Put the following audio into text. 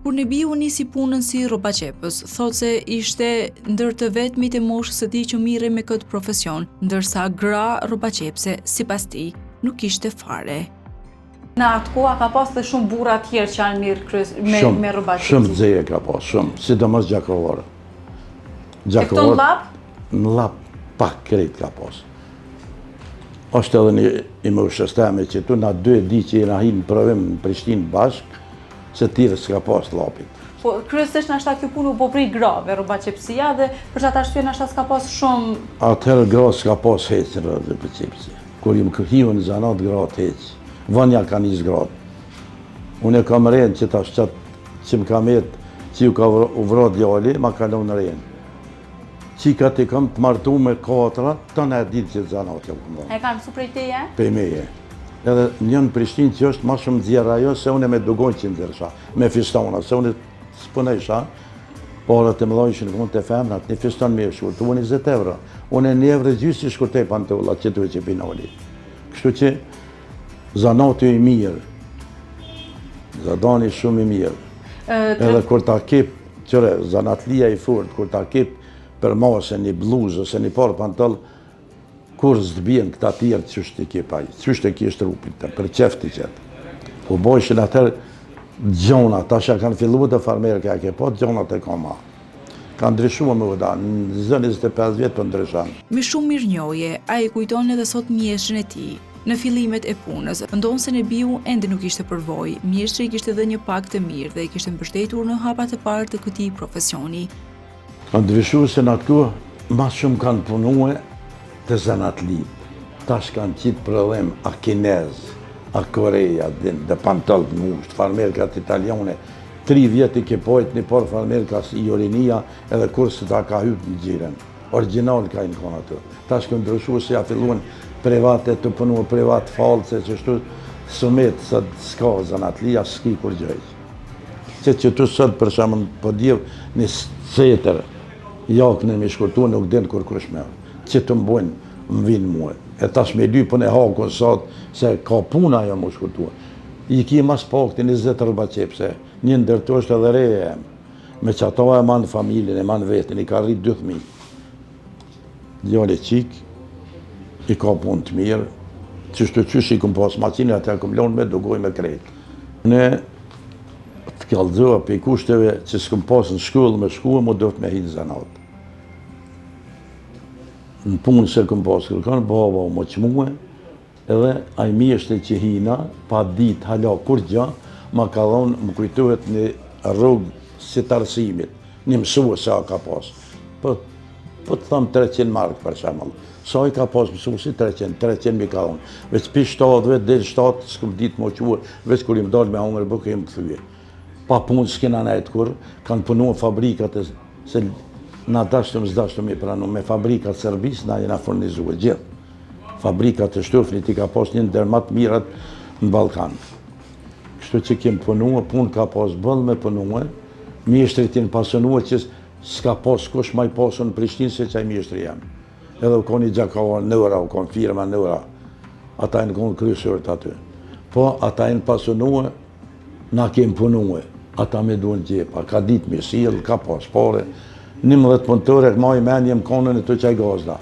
Kur Nebiu nisi punën si rrobaqepës, thotë se ishte ndër të vetmit e moshës së tij që merrej me këtë profesion, ndërsa gra rrobaqepëse, sipas tij, nuk kishte fare. Në atë kohë a ka pas dhe shumë burra tjerë që janë marrë kryes me shumë, me rrobaqepësi? Shumë xheje ka pas, shumë, sidomos gjakovarë. Gjakovarë. E këto në Llap? Në Llap pak krejt ka pas. Është edhe një i moshës teme që tu na dy e di që jena hi në provim në Prishtinë bashkë, se tjerë s'ka pas Llapit. Po, kryesisht nashta kjo punë u bo prej grave, rrobaqepësia dhe për qatë arsye nashta s'ka pas shumë... Atëherë gra s'ka pas hiç në rrobaqepësi. Kur jam hi në zanat gratë hiç. Vonë ja ka nisë gratë. Unë e kam renë që tash qatë që më ka metë që ju ka u vra djali, ma ka lonë renë. Qikat i kam të martu me katra, të në e ditë që zanat e këmë E kanë mësu prej teje? Prej meje. Edhe një në Prishtinë që është ma shumë nxjerr ajo, se unë e me dugon që nxjerrsha, me fistona, se unë s'punojsha, paret e mëdha ishin konë te femnat, një fiston me e shkurtu, 20 euro. Unë e një euro gjysë i shkurtoj pantollat që duhet që pinoli. Kështu që zanati i mirë, zanati shumë i mirë. Edhe kur ta kip, qyre, zanatlia i fort, kur ta kip për mase një bluzë ose një parë pantoll, kur s'të bien këta tjerë qysh t'i kip ai, qysh të kish trupin të, për qef t'i qetë. U bojshin atëherë gjona, tash ja kanë fillu të farmerka, e ke po gjonat e ka ma. Ka ndryshu me u da, në 25 vjetë po ndryshon. Me shumë mirënjohje, ai kujton edhe sot mjeshtrin e tij. Në fillimet e punës, ndonëse Nebiu ende nuk kishte përvojë, mjeshtri i kishte dhënë një pagë të mirë dhe e kishte mbështetur në hapat e parë të këtij profesioni. Ka ndryshu se në atë kohë ma shumë kanë punue të zanatlit. Tash kanë qitë prodhim a kinez, a Koreja, din, dhe pantoll të ngushtë, farmerkat italiane, tri vjet i ke pojt një por farmerka si Jorinia edhe kur së ta ka hypë në gjiren. Origjinal ka në konë aty. Tash kanë ndryshu se ja filluen private të punu privat false qështu sumet sot s'ka zanatlia, s'ki kurgjë. Se që tu sot për shembull po djev një setër jakën me shkurtu nuk din kurkush me. Që të mbojnë më vinë mue. E tash me lypën e hakun sot se ka puna ajo më shkurtu. I ki mas pakti 20 rrobaqepse, një ndër to është edhe reja jem. Me që ato e man familjen, e man vetin, i ka rrit dy thmi. Djali qik, i ka punë të mirë, qështu qysh i kum pas maqinë, atë e kum lonë me dugoj me krejt. Ne të kallëzova prej kushteve që s'kum pas në shkollë me shku, mu do të me hi në zanat. Në punë se kum pas kërkon, baba u më qmue, Edhe ai mjeshtri që hina, pa dit hala kurgja, ma ka dhonë, më kujtohet një rrogë si të arsimit, një mësues sa ka pas. Po, po të tham 300 mark për shembull. Sa i ka pas mësuesi 300, 300 mi ka dhonë. Veç pi 7 deri 7 s'kum dit m'u çue, veç kur jam dalë me hongër bukë jam kthye. Pa punë s'kena nejt kurr, kanë punu fabrikat e se na dashtëm s'dashtëm i pranu me fabrikat Serbisë na jena furnizue gjithë. Fabrikat e Shtofnit i ka pas një ndër ma të mirat në Ballkan. Kështu që kem punue, punë ka pas boll me punue, mjeshtrit janë pasunue që s'ka pas kush ma i pasun në Prishtinë se qaj mjeshtri jem. Edhe u kon i Gjakovar, Nëra, u kon firma Nëra. Ata janë konë kryesorët aty. Po, ata janë pasunue, na kem punue, ata me duar n'xhepa, ka dit me sjell, ka pas pare, 11 punëtore, maj men jem konën e të qaj gazda.